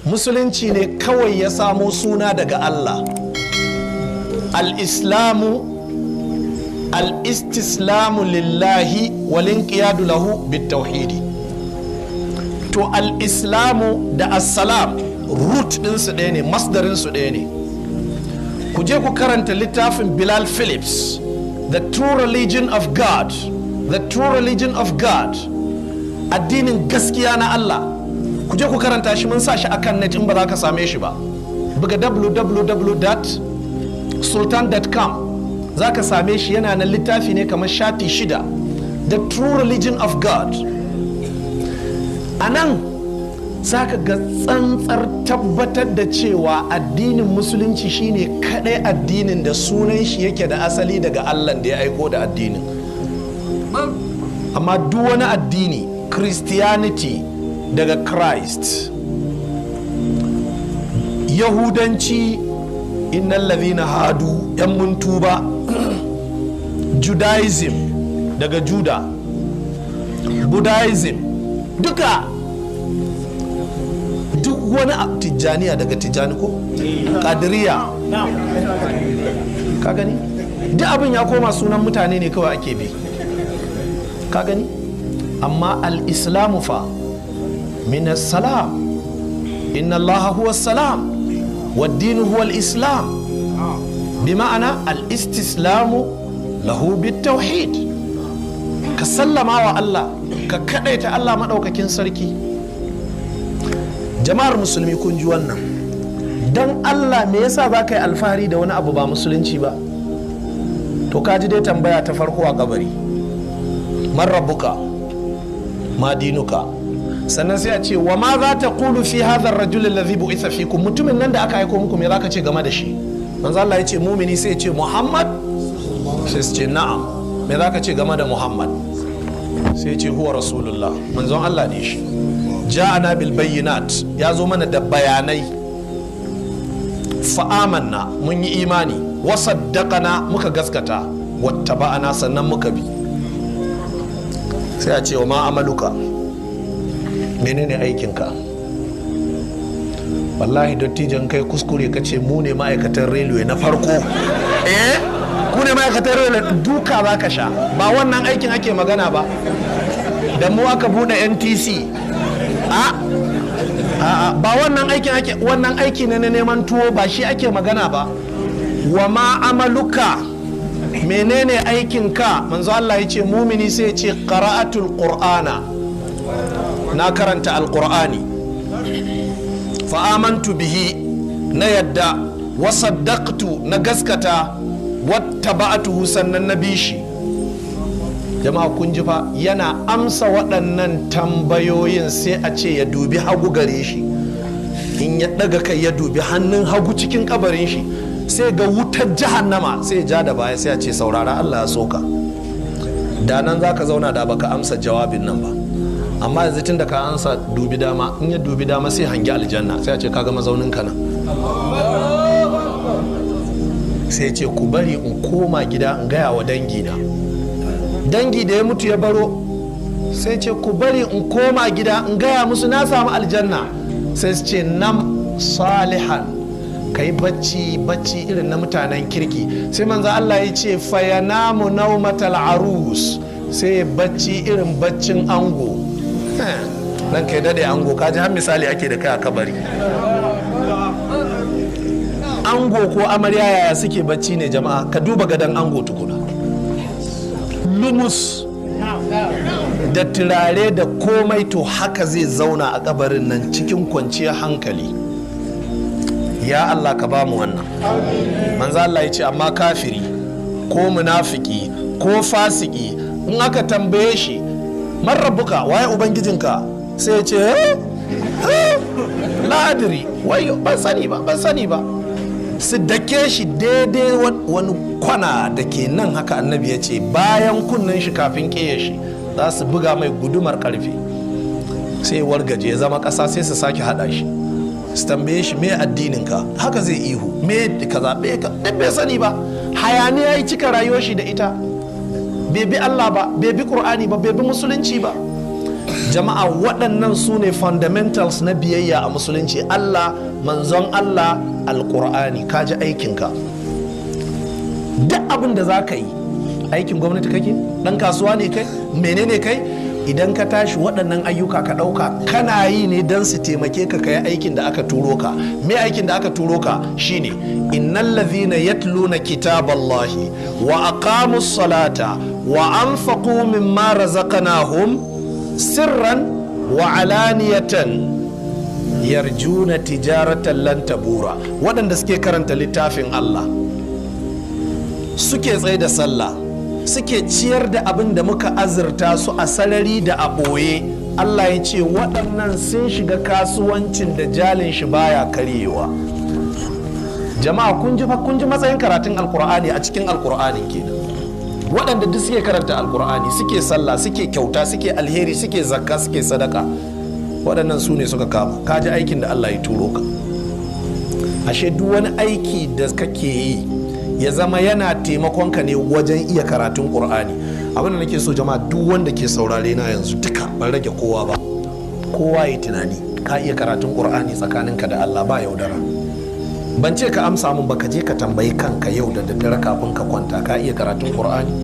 Musulunci ne kawai ya samo suna daga Allah. Al-islamu al-istislamu lillahi wal-inqiyadu lahu bit-tauhidi. To al-islamu da assalam root ɗinsu ɗaya ne, masdarinsu ɗaya ne. Ku je ku karanta littafin Bilal Phillips, The True Religion of God, The True Religion of God, addinin gaskiya na Allah. Ku je ku karanta shi, mun sa shi akan net, in ba za ka same shi ba, buga www.sultan.com za ka same shi. Yana nan, littafi ne kamar shafi 6, The True Religion of God. A nan za ka ga tsantsar tabbatar da cewa addinin Musulunci shine kadai addinin da sunan shi yake da asali daga Allah da ya aiko da addinin. Amma duk wani addini, Christianity daga Christ, Yahudanci innal ladhina hadu, yan muntuba, Judaism daga Juda, Buddhism, duka duk wani Tijjaniya daga Tijjani ko Kadiriya. Ka gani, duk abin ya koma sunan mutane ne kawai ake bi, ka gani. Amma al-islamu fa min salam, inna Allaha huwa salam waddinu huwa al-islam, bi ma'ana al-istislamu lahu bit-tauhid. Ka sallama wa Allah, ka kadaita Allah maɗaukakin sarki. Jama'ar Musulmi, kun ji wannan. Don Allah, me yasa za ka yi alfahari da wani abu ba Musulunci ba? To ka ji dai tambaya ta farko a kabari: man rabbuka, ma dinuka. Sannan sai a ce, wa ma za ta kulu fi hadha ar-rajul alladhi bu'itha fikum? Mutumin nan da aka aiko muku, me zaka ce game da shi? Manzo Allah ya ce, mumini sai ya ce, Muhammad. Sai su ce, na'am. Me zaka ce game da Muhammad? Sai ya ce, huwa rasulullah, manzon Allah ne shi. Ja'ana bil bayyinat, ya zo mana da bayanai. Fa'amanna, mun yi imani. Wa saddaqana, muka gaskata. Wattaba'ana, sannan muka bi. Sai a ce, wa ma amaluka? Menene aikinka? Wallahi dattijan, kai kuskure ka ce mu ne ma'aikatan railway na farko. Eh, ku ne ma'aikatan railway, duka za ka sha. Ba wannan aikin ake magana ba. Da mu aka bude NTC. A a, ba wannan aikin ake, wannan aiki ne na neman tuwo, ba shi ake magana ba. Wa ma amaluka? Menene aikinka? Manzo Allah ya ce, mumini sai ya ce, qara'atul qur'ana, na karanta alqur'ani. Fa'amantu bihi, na yadda. Wa saddaqtu, na gaskata. Wattaba'tuhu, sannan na bi shi. Jama'a, kun ji fa. Yana amsa waɗannan tambayoyin, sai a ce ya dubi hagu gare shi. In ya ɗaga kai ya dubi hannun hagu cikin kabarin shi, sai ga wutar jahannama, sai ya ja da baya. Sai a ce, saurara, Allah ya soka da nan za ka zauna da baka amsa jawabin nan ba, amma yanzu tun da ka ansa, dubi dama. In ya dubi dama, sai hangi aljanna. Sai a ce, kaga mazaunin ka nan. Sai ce, ku bari in koma gida in gaya wa dangi na. Dangi da ya mutu ya baro. Sai ce, ku bari in koma gida in gaya musu na samu aljanna. Sai su ce, nam salihan, ka yi bacci, bacci irin na mutanen kirki. Sai manzo Allah ya ce, fayanamu naumatal arus, sai bacci irin baccin ango. Nan kai dade ango, kaji har misali ake da kai a kabari. Ango ko amarya, yaya suke bacci ne jama'a? Ka duba gadon ango tukuna, lumus da turare da komai. To haka zai zauna a kabarin nan cikin kwanciyar hankali. Ya Allah, ka ba mu wannan. Manzo Allah ya ce, amma kafiri ko munafiki ko fasiki, in aka tambaye shi, man rabbuka, waye ubangijinka? Sai ya ce, eh eh, la adri, wayo, ban sani ba, ban sani ba. Su dake shi daidai wani kwana da ke nan haka, annabi ya ce bayan kunnen shi, kafin ƙeya shi, za su buga mai gudumar karfe, sai wargaje ya zama ƙasa. Sai su sake haɗa shi, su tambaye shi, me addininka? Haka zai ihu, me kaza, me ka, duk bai sani ba. Hayaniya ya cika rayuwar shi da ita. Bai bi Allah ba, bai bi Qur'ani ba, bai bi Musulunci ba. Jama'ar Musulmi, kun ji wannan. Jama'a, waɗannan su ne fundamentals na biyayya a musulunci: Allah, manzon Allah, alƙur'ani. Ka ji aikinka. Duk abin da za ka yi, aikin gwamnati kake, ɗan kasuwa ne kai, menene kai, idan ka tashi waɗannan ayyuka ka ɗauka kana yi ne don su taimake ka kai aikin da aka turo ka. Me aikin da aka turo ka? Shine innal ladhina yatluna kitaballahi wa aqamus salata wa anfaqu mimma razaqnahum sirran wa alaniyatan yarjuna tijaratan lan tabura. Waɗanda suke karanta littafin Allah, suke tsaye da sallah, suke ciyar da abin da muka azurta su a sarari da a ɓoye, Allah ya ce waɗannan sun shiga kasuwancin da jalin shi baya karyewa. Jama'a, kun ji matsayin karatun Alkur'ani a cikin Alkur'anin kenan. Waɗanda duk suke karanta Alkur'ani, suke sallah, suke kyauta, suke alheri, suke zakka, suke sadaka, waɗannan su ne suka kama. Ka ji aikin da Allah ya turo ka. Ashe duk wani aiki da kake yi ya zama yana taimakon ka ne wajen iya karatun Ƙur'ani. Abin da nake so jama'a, duk wanda ke saurare na yanzu duka, ban rage kowa ba, kowa ya tunani: ka iya karatun Ƙur'ani tsakaninka da Allah, ba yaudara? Ban ce ka amsa mun ba, ka je ka tambayi kanka yau da daddare kafin ka kwanta, ka iya karatun Ƙur'ani?